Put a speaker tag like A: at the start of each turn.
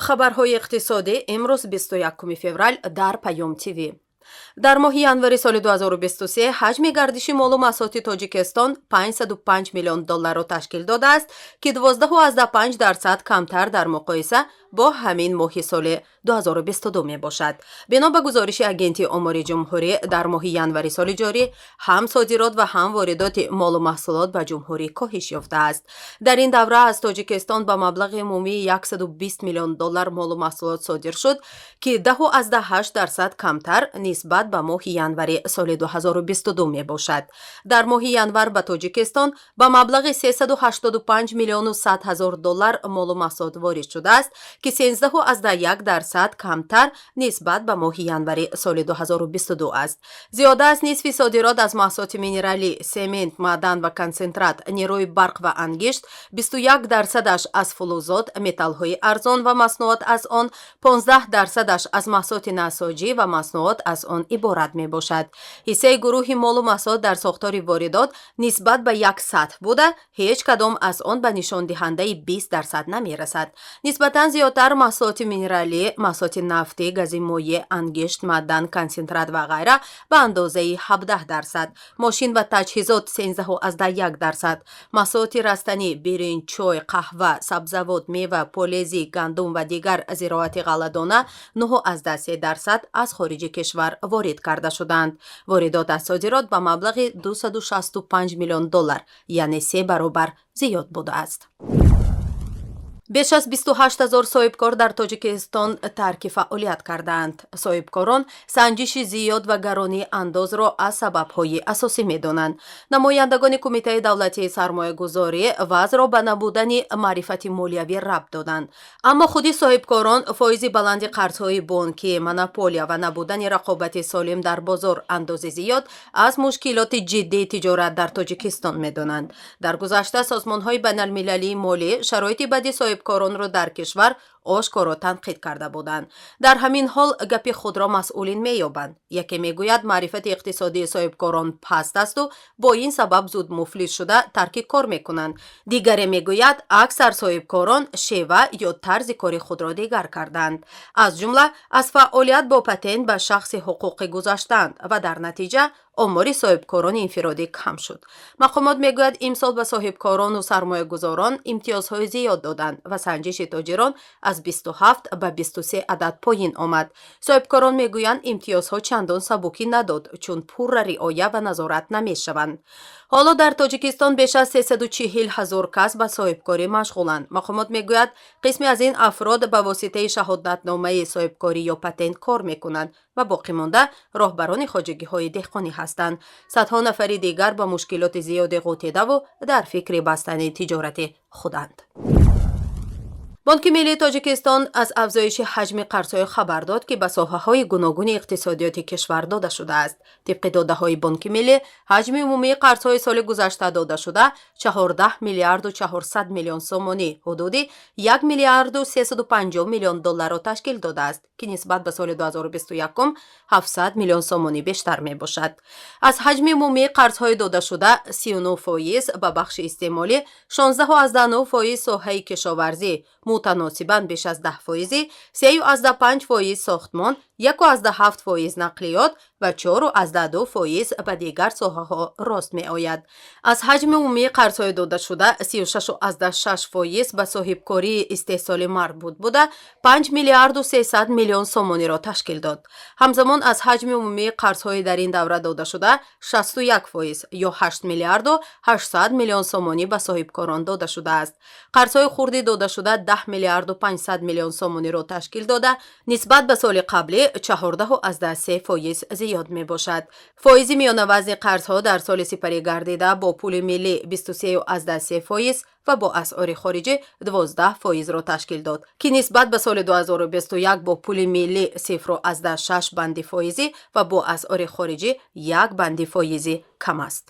A: Хабарҳои иқтисодӣ имрӯз, 21 феврал, дар Паём ТВ. Дар моҳи январи соли 2023 ҳаҷми гардиши молу маҳсулоти Тоҷикистон 505 миллион долларро ташкил додааст, ки 12,5% камтар дар муқоиса бо ҳамин моҳи соли 2022 мебошад. Бино ба гузориши Агентии омори ҷумҳурӣ, дар моҳи январи соли ҷорӣ ҳам содирот ва ҳам воридоти молу маҳсулот ба ҷумҳурӣ коҳиш ёфтааст. Дар ин давра аз Тоҷикистон ба маблағи умумии 120 миллион доллар молу маҳсулот содир шуд, ки 10,8% камтар нисбат ба моҳи январи соли 2022 мебошад. Дар моҳи январ ба Тоҷикистон ба маблағи 385 миллиону 100 ҳазор доллар молу маҳсулот ворид шудааст, ки 13,1% камтар нисбат ба моҳи январи соли 2022 аст. Зиёда аз нисфи содирот аз маҳсулоти минералӣ, семент, маъдан ва консентрат, нерӯи барқ ва ангишт, 21 дарсадаш аз фулузот, металлҳои арзон ва маснуот аз он, 15 дарсадаш аз маҳсулоти насоҷӣ ва маснуот аз он иборат мебошад. Ҳиссаи гурӯҳи молу маҳсулот дар сохтори воридот нисбат ба як сатҳ буда, ҳеҷ кадом аз он ба нишондиҳандаи 20% намерасад. Нисбатан зиёдтар маҳсулоти минералӣ, маҳсулоти нафтӣ, гази моеъ, ангишт, маъдан, консентрат ва ғайра ба андозаи 17%, мошин ва таҷҳизот 13,1%, маҳсулоти растанӣ, биринҷ, чой, қаҳва, сабзавот, мева, полезӣ, гандум ва дигар зироати ғалладона 9,3% аз хориҷи кишвар ворид карда шуданд. Воридот аз содирот ба маблағи 265 миллион доллар, яъне се баробар зиёд будааст. Беш аз 28 ҳазор соҳибкор дар Тоҷикистон тарки фаъолият кардаанд. Соҳибкорон санҷиши зиёд ва гаронии андозро аз сабабҳои асосӣ медонанд. Намояндагони Кумитаи давлатии сармоягузорӣ вазъро ба набудани маърифати молиявӣ рабт доданд, аммо худи соҳибкорон фоизи баланди қарзҳои бонкӣ, монополия ва набудани рақобати солим дар бозор, андози зиёд аз мушкилоти ҷиддии тиҷорат дар Тоҷикистон медонанд. Дар гузашта созмонҳои байналмилалии молӣ шароити бади соҳибкоронро дар кишвар ошкоро танқид карда буданд. Дар ҳамин ҳол гапи худро масъулин меёбанд. Яке мегӯяд, маърифати иқтисодии соҳибкорон паст асту бо ин сабаб зуд муфлис шуда, тарки кор мекунанд. Дигаре мегӯяд, аксар соҳибкорон шева ё тарзи кори худро дигар карданд, аз ҷумла аз фаъолият бо патент ба шахси ҳуқуқӣ гузаштанд ва дар натиҷа омори соҳибкорони инфиродӣ кам шуд. Мақомот мегӯяд, имсол ба соҳибкорону сармоягузорон имтиёзҳои зиёд доданд ва санҷиши тоҷирон аз 27 ба 23 адад поин омад. Соҳибкорон мегӯянд, имтиёзҳо чандон сабукӣ надод, чун пурра риоя ва назорат намешаванд. Ҳоло дар Тоҷикистон беш аз 340 ҳазор кас ба соҳибкорӣ машғуланд. Мақомот мегӯяд, қисме аз ин афрод ба воситаи шаҳодатномаи соҳибкорӣ ё патент кор мекунанд ва боқимонда роҳбарони хоҷагиҳои деҳқонӣ ҳастанд. Садҳо нафари дигар ба мушкилоти зиёде ғутидаву дар фикри бастани тиҷорати худанд. Бонки миллии Тоҷикистон аз афзоиши ҳаҷми қарзҳое хабар дод, ки ба соҳаҳои гуногуни иқтисодиёти кишвар дода шудааст. Тибқи додаҳои Бонки миллӣ, ҳаҷми умумии қарзҳои соли гузашта додашуда 14 миллиарду 400 миллион сомонӣ, ҳудуди 1 миллиарду 350 миллион долларро ташкил додааст, ки нисбат ба соли 2021 700 миллион сомонӣ бештар мебошад. Аз ҳаҷми умумии қарзҳои додашуда 39% ба бахши истеъмолӣ, 16,9% соҳаи кишоварзӣ, мутаносибан беш аз 10 фоизӣ, 3,5% сохтмон, 1,7% нақлиёт ва 4,2% ба дигар соҳаҳо рост меояд. Аз ҳаҷми умумии қарзҳои додашуда 36,6% ба соҳибкории истеҳсолӣ марбут буда, 5 миллиарду 300 миллион сомониро ташкил дод. Ҳамзамон, аз ҳаҷми умумии қарзҳои дар ин давра додашуда 61% ё 8 миллиарду 800 миллион сомонӣ ба соҳибкорон дода шудааст. Қарзҳои хурди додашуда 10 миллиарду 500 миллион сомониро ташкил дода, нисбат ба соли қаблӣ 14,3% зиёд мебошад. Фоизи миёнавазни қарзҳо дар соли сипарӣ гардида бо пули миллӣ 23,3% ва бо асъори хориҷӣ 12 фоизро ташкил дод, ки нисбат ба соли 2021 бо пули миллӣ 0,6 банди фоизӣ ва бо асъори хориҷӣ 1 банди фоизӣ кам аст.